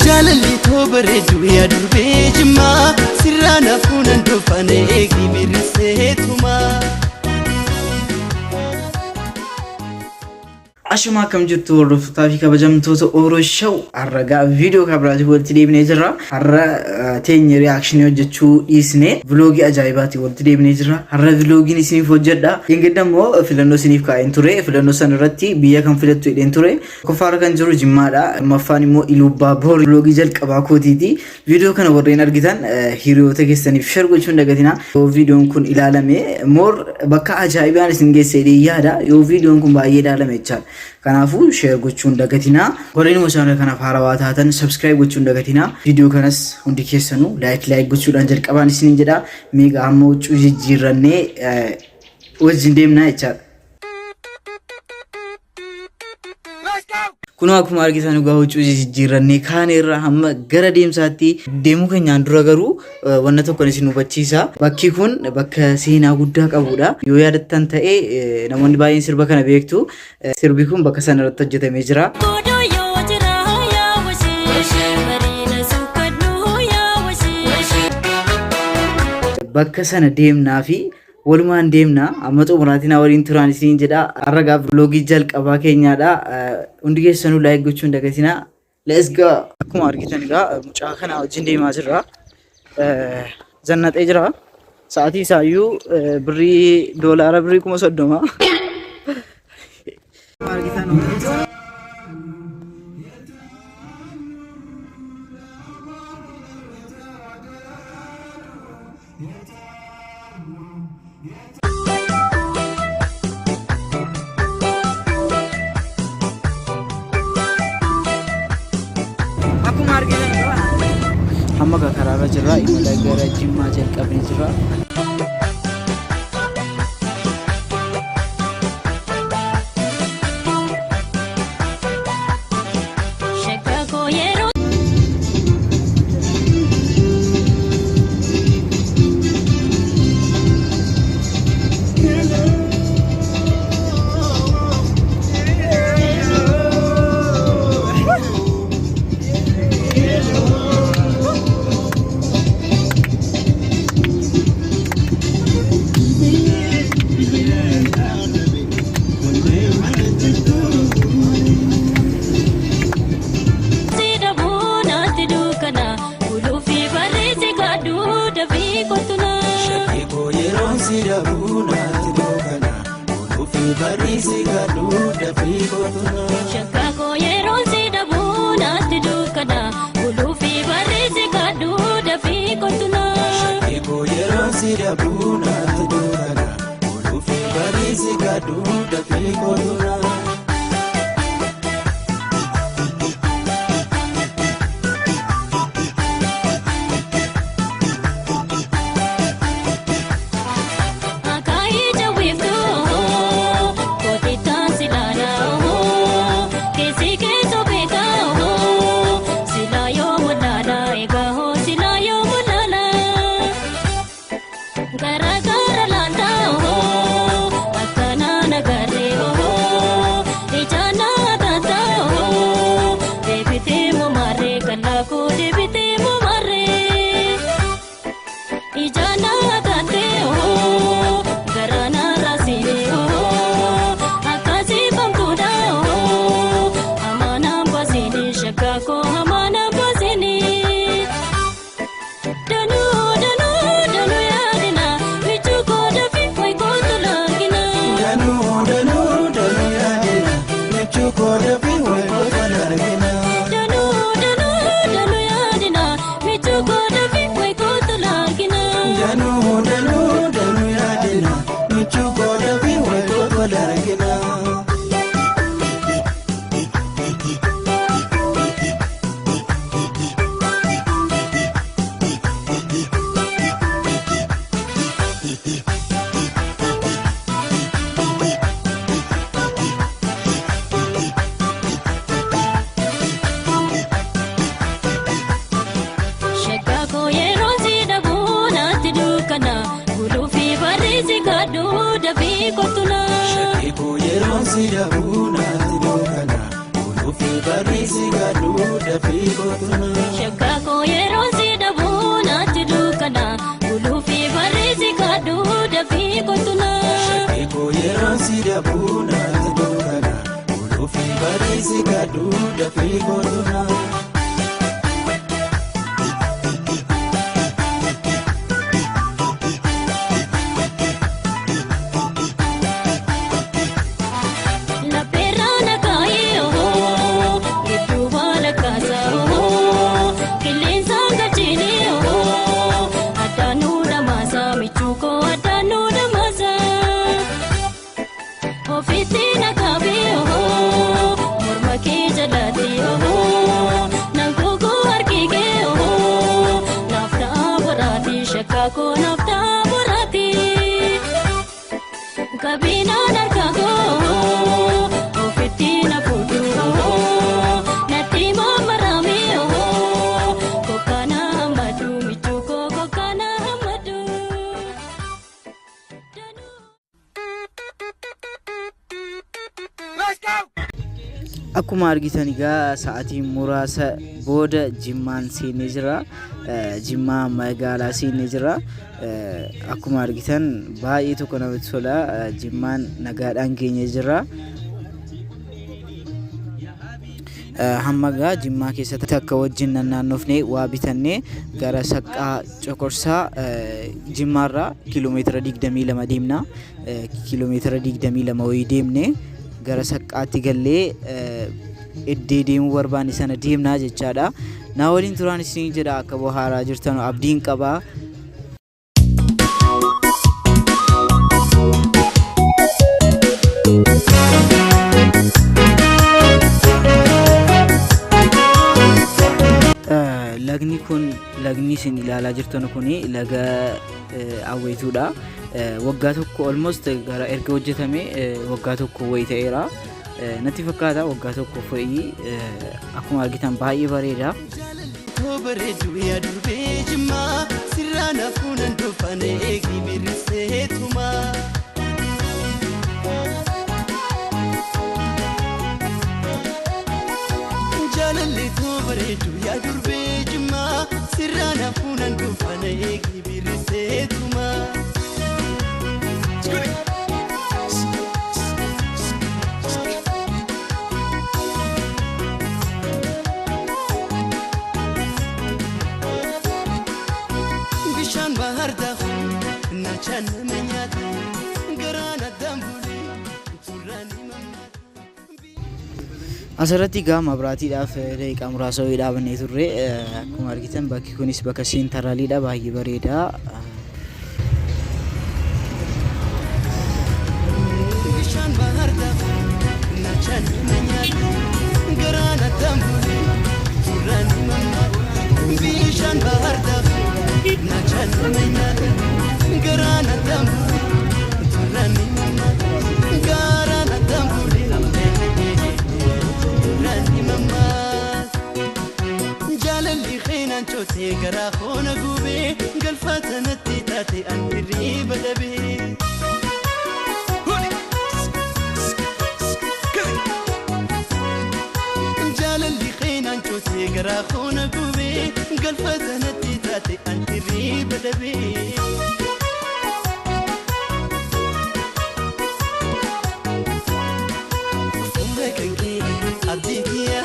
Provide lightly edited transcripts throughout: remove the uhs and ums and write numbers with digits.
Jaalalli too bareedu yaa durbee jimmaa sirraa nafuunan dofane eegi. Ashuma, akkam jirtu hordoftootaa fi kabajamtoota Oro Show? Har'a viidiyoo kan biraatiin walitti deebinee jirra. Har'a teenye reaction hojjechuu dhiisne vlogii ajaa'ibaatiin walitti deebinee jirra. Har'a vlogiin isiniif hojjedha. Ingidda immoo filannoo isiniif kaa'een ture. Filannoo sana irratti biyya kan filattu jedheen ture. Tokkoffaarra kan jiru Jimmaadha. Lammaffaan immoo Iluubbaa Boor. Vlogii jalqabaa kootiiti. Viidiyoo kana warreen argitan hiriyoota keessaniif share gochuun dagatina. Yoo viidiyoon kun ilaalame more bakka ajaa'ibaan isin geesse jedhee yaada. Yoo viidiyoon kun baay'ee ilaalame jechaadha. Kanaafuu share gochuun dagatina. Warreen immoo channel kanaaf haarawaa taatan subscribe gochuun dagatina. Viidiyoo kanas hundi keessanuu like like gochuudhaan jalqabaan isiniin jedha. Meeqa amma huccuu jijjiirrannee wajjin deemnaa jechaadha. Kunoo akkuma argitan dhugaa huccuu jijjiirrannee kaaneerra, hamma gara deemsaatti deemuu keenyaan dura garuu wanna tokko isin hubachiisa. Bakki kun bakka seenaa guddaa qabudha. Yoo yaadattan ta'e namoonni baay'een sirba kana beektu. Sirbi kun bakka sana irratti hojjetamee jira. Godoo yoo jira yaa washee, bareeda sukkadhu yaa washee. Bakka sana deemnaa fi walumaan deemna, amma xumuraatiin waliin turaan isiniin jedha. Har'a gaaf vlogii jalqabaa keenyaadha. Hundi keessanuu like gochuun dagatinaa. Let's go! Akkuma argitan egaa mucaa kana wajjin deemaa jirra. Zannaxee jira. Sa'aatii isaayyuu birrii doolaara birrii 30,000. Akkuma argitan. Akkuma argitan egaa hamma karaarra jirra, imala gara Jimmaa jalqabnee jirra. Shakka koo yeroo. Si dhabuu naatti dukkana, guluufi barreessi kaadhuu dafii kotuna. Shakkii yeroon si dhabuu naatti dukkana, Oluufi bariisi gadhuu dafii kotuna. Shakka koo yeroon si dhabuu naatti dukkana, guluufi barreessi kaadhuu dafii kotuna. Shakkii yeroon si dhabuu naatti dukkana, Oluufi bariisi gadhuu dafii kotuna. Akaayii jawwiiftuu kootitaan si laalaa, keessi keessoo beekaa, silaa yoo mul'aala egaa hoo, silaa yoo mul'aala. Gara gara laaltaa akkanaa nagarree, ijaanaa taataa, deebitee mumarree kallaakoo, deebitee mumarree. Ijaana taatee garaana raasine, akkasii famtuudha, amaanaan baasine, shakkaakoo amaanaan baasine. Danuu danuu danuu yaadina, michuu koo dafii wayi kootu laangina. Danuu danuu danuu yaadina, michuu koo dafii wal kootu argina. Danuu danuu danuu yaadina, michuu koo dafii wayi kootu laangina. Danuu danuu danuu yaadina, michuu koo dafii wal kootu argina. si dhabuu naatti dukkana. Ooluufi barreessi gaduu dafii kootuna. Shakka koo yeroo si dhabuu naatti dukkana. Guluufi barreessi kadhuu dafii kotuna. Shakkii koo yeroo si dhabuu naatti dukkana. Ooluufi barreessi gaduu dafii kootuna. Lapheerraa na kaayee ohoo gidduu baala kaasaa ohoo qilleensaan galchiinee ohoo addaanuu dhamaasaa michuu koo addaanuu dhamaasaa ofitti na kaabee ohoo morma kee jalaatti ohoo nan googoo harki kee ohoo naaf ta'a boraatii shakkaa koo naaf ta'a boraatii. Kabinaan harka koo ofitti na fuudhu natti mamarame kokkaana hammadu michuu koo kokkaana hammadu. Akkuma argitan egaa sa'aatii muraasa booda Jimmaan seenee jira. Jimmaa magaalaa seenee jira. Akkuma argitan baay'ee tokko namatti tola. Jimmaan nagaadhaan geenyee jira. Hamma egaa Jimmaa keessatti akka wajjin naannoofnee waa bitannee gara Saqqaa Coqorsaa Jimmaarraa kiiloomeetira 22 deemna. Kiiloomeetira 22 wayii deemnee gara Saqqaatti gallee iddee deemuu barbaanne sana deemnaa jechaadha. Na waliin turaan isin jedha, akka bohaaraa jirtan abdiin qaba. Lagni kun, lagni isin ilaalaa jirtan kun laga Awweetuudha. Waggaa tokko almost gara erga hojjetame waggaa tokko wayii ta'eera. Natti fakkaata waggaa tokko fo'ii. Akkuma argitan baay'ee bareeda. Koo bareedu yaa durbee Jimmaa, sirraa nafuunan dofane eegi mirriseetuma. Jaalalli koo bareedu yaa durbee Jimmaa, sirraa nafuunan dofane eegi mirriseetuma. Bishaan bahar daaku nachaan nama nyaata, garaan addaan bulee turraan himammaata. Asirratti egaa mabraatiidhaaf daqiiqaa muraasa wayii dhaabannee turre. Akkuma argitan bakki kunis bakka seentaraaliidha, baay'ee bareeda. Bishaan bahar daaku nachaan nama nyaata, garaan addaan bulee turraan himammaata. Bishaan bahar daaku nachaan nama nyaata, garaan addaan bulee turraan himammaata. Garaan addaan bulee turraan himammaata. Jaalalli qeenaan cootee garaa koona gubee, galfata natti taate an hirriiba dhabee. Jaalalli qeenaan cootee garaa koona gubee, galfata natti taate an hirriiba dhabee. Fuula kan kee abdii kiyya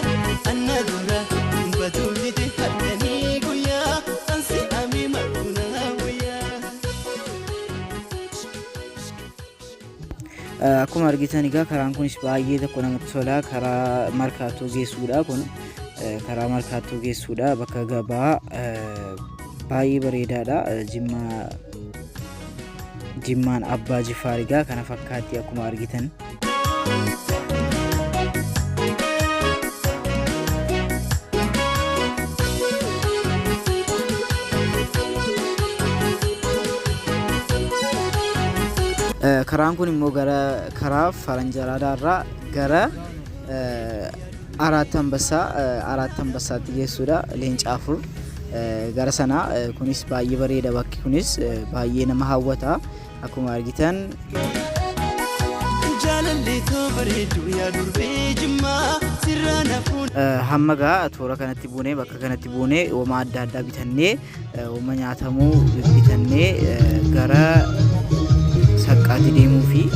anna dura baduu dide halkanii guyyaa ansi amee marqunaa wayyaa. Akkuma argitan egaa karaan kunis baay'ee tokko namatti tola. Karaa Markaatoo geessuudha kun. Karaa Markaatoo geessuudha, bakka gabaa baay'ee bareedaadha. Jimmaa, Jimmaan Abbaa Jifaar egaa kana fakkaatti akkuma argitan. Karaan kun immoo gara karaa Faranjaraadaarraa gara Araat Ambassaa, Araat Ambassaatti geessuudha. Leenca afur gara sana. Kunis baay'ee bareeda, bakki kunis baay'ee nama hawwata akkuma argitan. Jaalallee too bareedduu yaa durbee Jimmaa sirraa nafuun. Hamma gaa toora kanatti buunee, bakka kanatti buunee, wama adda addaa bitannee, wama nyaatamuu bitannee, gara saqqaatti deemuu fi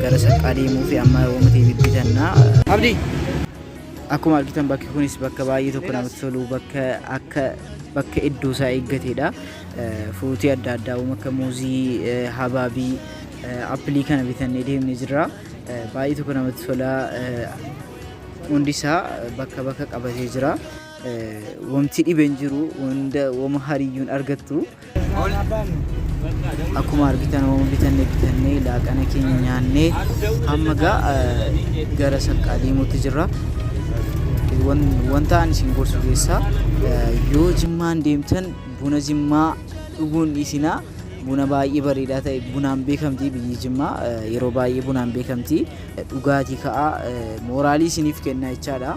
gara saqqaa deemuu fi amma wama ta'e bibbitannaa. Abdii! Akkuma argitan bakki kunis bakka baay'ee tokko namatti tolu, bakka akka bakka iddoo isaa eeggatedha. Fruitii adda addaa wama akka muuzii, habaabii, appleii kana bitannee deemnee jirra. Baay'ee tokko namatti tola. Hundi isaa bakka bakka qabatee jira. Wanti dhibeen jiru hunda wama hariyyuun argattu. Akkuma argitan wama bitannee bitannee, laaqana keenya nyaannee, hamma gaa gara saqqaa deemuutti jirra. Wanta ani isin gorsu keessaa, yoo Jimmaan deemtan buna Jimmaa dhuguun dhiisinaa. Buna baay'ee bareedaa ta'e, bunaan beekamti biyyi Jimmaa, yeroo baay'ee bunaan beekamti. Dhugaatii ka'aa, mooraalii isiniif kenna jechaadha.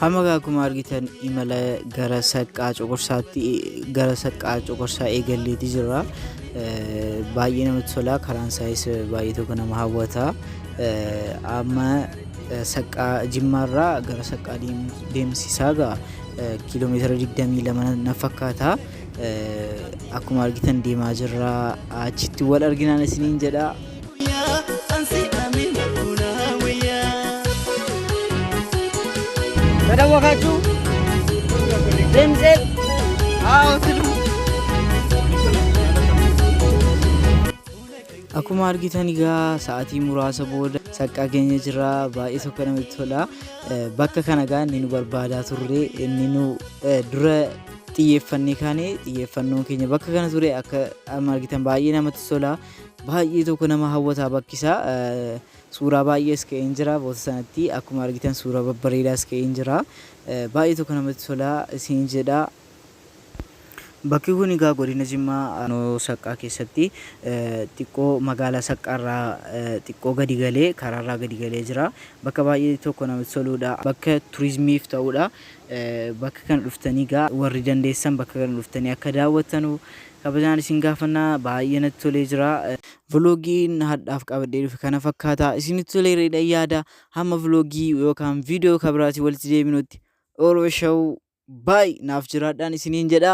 Hamma gaa akkuma argitan imala gara saqqaa coqorsaatti, gara saqqaa coqorsaa eegalleeti jira. Baay'ee namatti tola, karaan isaas baay'ee tokko nama hawwata. Amma saqqaa Jimmaarraa gara saqqaa deemsisaa gaa kiiloomeetira 22 na fakkaata. Akkuma argitan deemaa jirra. Achitti wal arginaan isiniin jedha. Ansi amin kuna wayyaa. ተደወካችሁ ድምፅን አዎ ትሉ። Akkuma argitan egaa sa'aatii muraasa booda saqqaa keenya jira. Baay'ee tokko namatti tola. Bakka kana egaa inni nu barbaadaa turre, inni nu dura xiyyeeffannee kaane, xiyyeeffannoon keenya bakka kana ture. Akka amma argitan baay'ee namatti tola. Baay'ee tokko nama hawwataa bakki isaa. Suuraa baay'ees ka'een jira boota sanatti. Akkuma argitan suuraa babbareedaas ka'een jira. Baay'ee tokko namatti tola isin jedha. Bakki kun egaa godina Jimmaa naannoo Saqqaa keessatti, xiqqoo magaalaa Saqqaarraa xiqqoo gadi galee, karaarraa gadi galee jira. Bakka baay'ee tokko namatti toludha. Bakka turizimiif ta'udha. Bakka kana dhuftanii egaa warri dandeessan bakka kana dhuftanii akka daawwattanu kabajaan isin gaafannaa. Baay'ee natti tolee jira. Vlogiin hadhaaf qabadhee dhufe kana fakkaata. Isinitti toleera yaada. Hamma vlogii yookaan viidiyoo kabiraatii walitti deebinutti, Oro Show baay naaf jiraadhaan isiniin jedha.